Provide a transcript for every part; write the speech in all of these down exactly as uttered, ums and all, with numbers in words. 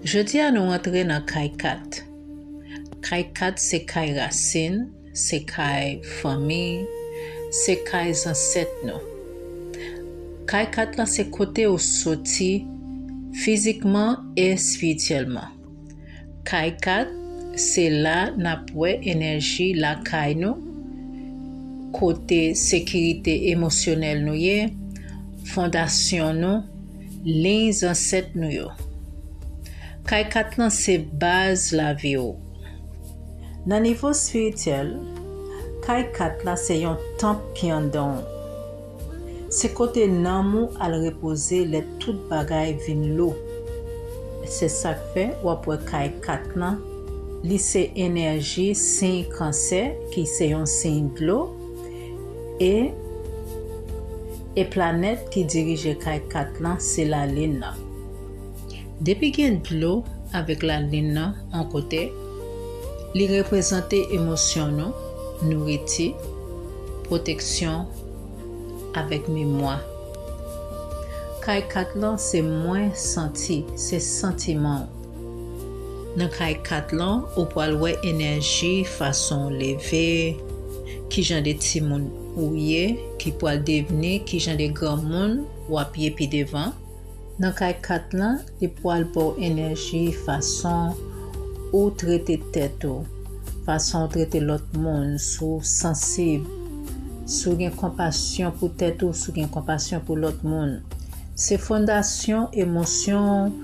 Jodi a nou antre nan kay kat. Kay kat se kay rasin, se kay fanmi, se kay zansèt nou. Kay kat lan se kote ou soti fizikman e espirityèlman. Kay kat se la n ap wè enèji lakay nou, kote sekirite emosyonèl nou ye, fondasyon nou, liy zansèt nou yo. Kay kat lan se baz lavi w. Nan nivo espirityèl, kay kat la se yon tanp ki anndan w. Se kote nanm ou al repoze lè tout bagay vin lou. Se sa k fè w ap wè kay kat lan, li se enèji siy kansè ki se yon siy dlo, e e planèt ki dirije kay kat lan se lalin nan. Depi gen dlo avèk lalin nan yon kote, li reprezante emosyon nou, nouriti, pwoteksyon avèk memwa. Kay kat lan se mwen santi, se santiman w. Nan kay kat lan, ou pral wè enèji fason w leve, kijan de timoun ou ye, ki pral devni, kijan de granmoun w ap ye pi devan. Nan kay kat lan, li pral ba w enèji fason ou trete tèt ou, fason ou trete lòt moun, si w sansib, si w gen konpasyon pou tèt ou, si w gen konpasyon pou lòt moun. Se fondasyon emosyon,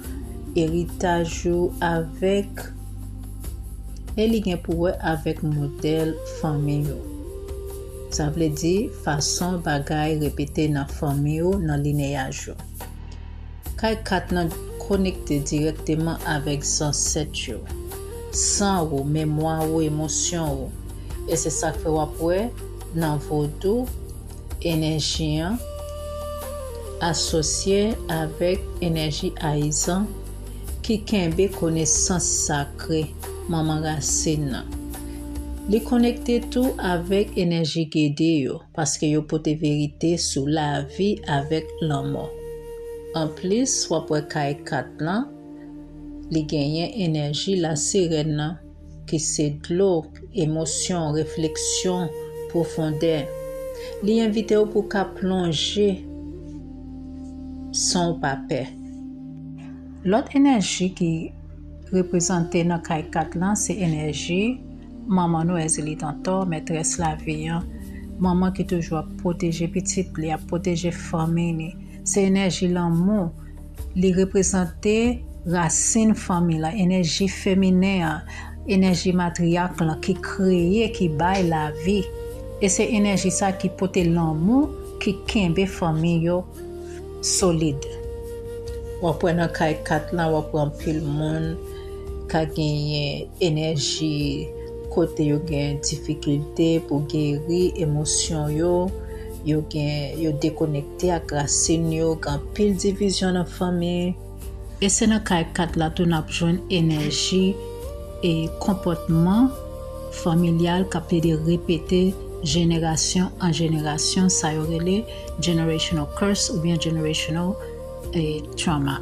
eritaj ou avèk, e li gen pou wè avèk modèl fanmi ou. Sa vle di fason bagay repete nan fanmi ou, nan lineyaj ou. Kay kat lan konekte dirèkteman avèk zansèt yo, san ou, memwa ou, emosyon ou. E se sa k fè w ap wè nan vodou, enèji an asosye avèk enèji ayizan ki kenbe konesans sakre manman rasin nan. Li konekte tou avèk enèji gede yo, paske yo pote verite sou lavi avèk lanmò. Anplis, w ap wè kay kat lan, li genyen enèji lasirèn nan, ki se dlo, emosyon, refleksyon, pwofondè. Li envite w pou w ka plonje san w pa pè. Lòt enèji ki reprezante nan kay kat lan se enèji manman nou, Èzili Dantò, mètrès lavi an, manman ki toujou ap pwoteje pitit li, ap pwoteje fanmi li. Se enèji lanmou. Li reprezante rasin fanmi lan, enèji feminen an, enèji matriyak lan ki kreye, ki bay lavi. E se enèji sa ki pote lanmou, ki kenbe fanmi yo solid. W ap wè nan kay kat lan, w ap wè anpil moun ka genyen enèji kote yo gen difikilte pou geri emosyon yo, yo gen, yo dekonekte ak rasin yo, gen anpil divizyon nan fanmi. E se nan kay kat la tou n ap jwenn enèji e konpòtman familyal k ap ede repete jenerasyon an jenerasyon, sa yo rele generational curse oubyen generational, eh, trauma.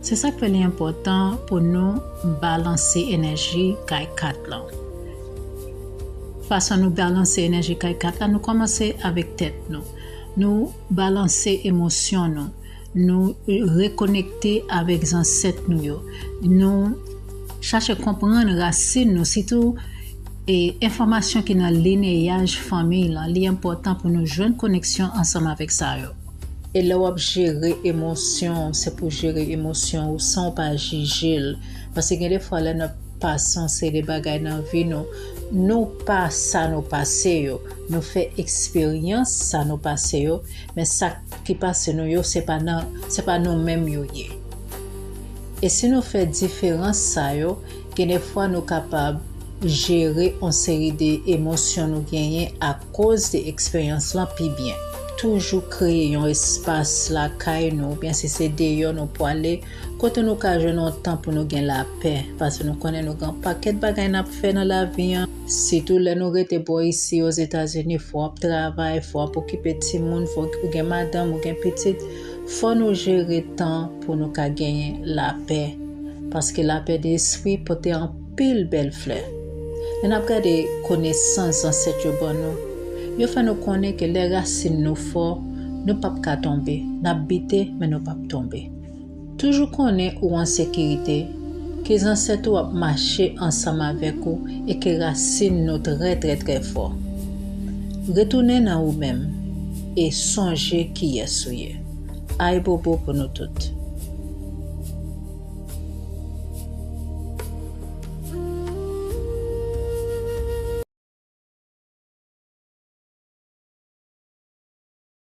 Se sa k fè li enpòtan pou nou balanse enèji kay kat lan. Fason nou balanse enèji kay kat la, nou kòmanse avèk tèt nou. Nou balanse emosyon nou. Nou rekonekte avèk zansèt nou yo. Nou chache konprann rasin nou, sitou, e, enfòmasyon ki nan lineyaj fanmi lan. Li enpòtan pou nou jwenn koneksyon ansanm avèk sa yo. E lè w ap jere emosyon w, se pou jere emosyon w san w pa jije l. Paske gen de fwa lè n ap pase yon seri de bagay nan vi nou, nou pa sa nou pase yo. Nou fè eksperyans sa nou pase yo, men sa ki pase nou yo, se pa nan, se pa nou menm yo ye. E si nou fè diferans sa yo, gen de fwa nou kapab jere yon seri de emosyon nou genyen akoz de eksperyans lan pi byen. Toujou kreye yon espas lakay nou, oubyen si se deyò nou pwale, kote nou ka jwenn yon tan pou nou gen lapè, paske nou konnen nou gen yon pakèt bagay n ap fè nan lavi an, sitou lè nou rete bò isi Ozetazini, fò w ap travay, fò w ap okipe timoun, fò w gen madanm, ou gen pitit, fò nou jere tan pou nou ka genyen lapè. Paske lapè de espri pote anpil bèl flè. Lè n ap gade konesans zansèt yo ban nou, yo fè nou konnen ke lè rasin nou fò, nou p ap ka tonbe. N ap bite, men nou p ap tonbe. Toujou konnen ou an sekirite, ke zansèt ou ap mache ansanm avèk ou e ke rasin nou trè, trè, trè fò. Retounen nan ou menm e sonje kiyès ou ye. Ayibobo pou nou tout.